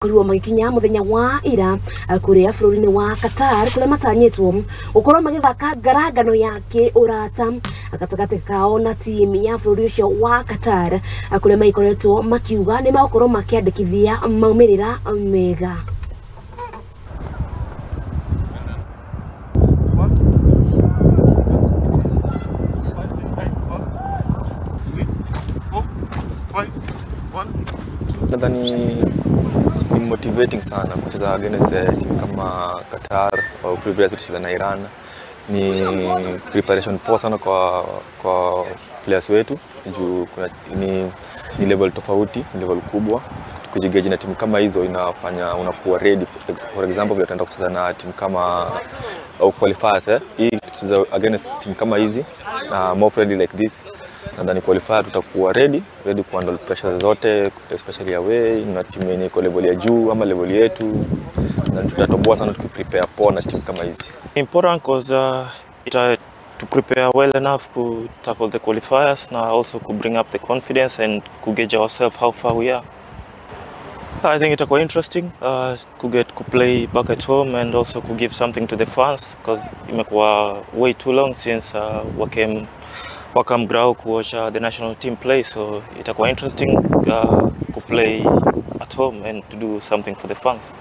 Korirwo magikinya muthenya wa ira kuria bururi-ini wa Qatar kuria matanyitwo gukorwo magithaka ngarangano ya kiurata gatagati kao na timu ya bururi ucio wa Qatar kuria maikoretwo makiuga ni magukorwo makiandikithia maumirira mega. Nadhani ni motivating sana kucheza against timu kama Qatar au previously tulicheza na Iran. Ni preparation poa sana kwa players wetu juu kuna ni level tofauti, ni level kubwa. Kujigeji na timu kama hizo inafanya unakuwa ready. For example, vile tutaenda kucheza na timu kama au qualifiers, hii tukicheza against timu kama hizi na more friendly like this, nadhani qualifier tutakuwa ready kuhandle pressure zote, especially away na timu yenye iko level ya juu ama level yetu, na tutatoboa sana tukiprepare poa na timu kama hizi. Important because it to prepare well enough to tackle the qualifiers na also to bring up the confidence and to gauge ourselves how far we are. I think itakuwa interesting to get to play back at home and also to give something to the fans because imekuwa way too long since wakam grau to watch the national team play, so itakuwa interesting to play at home and to do something for the fans.